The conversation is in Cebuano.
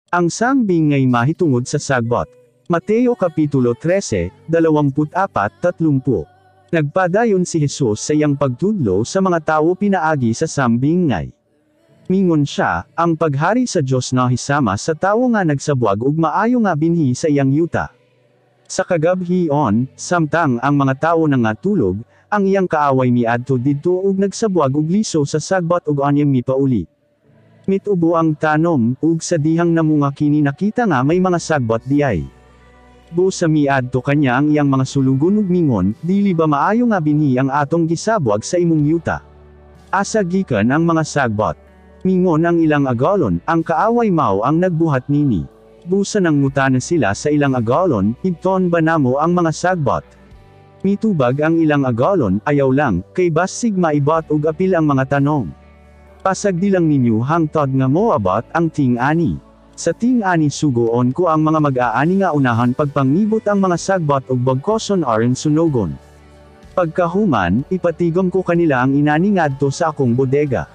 Ang sambingay mahitungod sa sagbot. Mateo Kapitulo 13, 24-30. Nagpadayon si Jesus sa iyang pagtudlo sa mga tawo pinaagi sa sambingay. Mingon siya, "Ang paghari sa Dios nahisama sa tawo nga nagsabwag og maayo nga binhi sa iyang yuta. Sa kagabhion, samtang ang mga tawo nangatulog, ang iyang kaaway miadto didto ug nagsabwag og liso sa sagbot ug unya mipauli. Mitubo ang tanom, ug sa dihang namunga kini nakita nga may mga sagbot diay. Busa miadto kanya ang iyang mga sulugon ug mingon, 'Dili ba maayo nga binhi ang atong gisabwag sa imong yuta? Asa gikan ang mga sagbot?' Mingon ang ilang agalon, 'Ang kaaway mao ang nagbuhat nini.' Busa nangutana sila sa ilang agalon, 'Ibton ba namo ang mga sagbot?' Mitubag ang ilang agalon, 'Ayaw lang, kay basig maibot og apil ang mga tanom. Pasagdi lang ninyo hangtod nga moabot ang ting-ani. Sa ting-ani sugoon ko ang mga mag-aani nga unahan pagpangibot ang mga sagbot ug bagkoson aron sunogon. Pagkahuman, ipatigom ko kanila ang inani ngadto sa akong bodega.'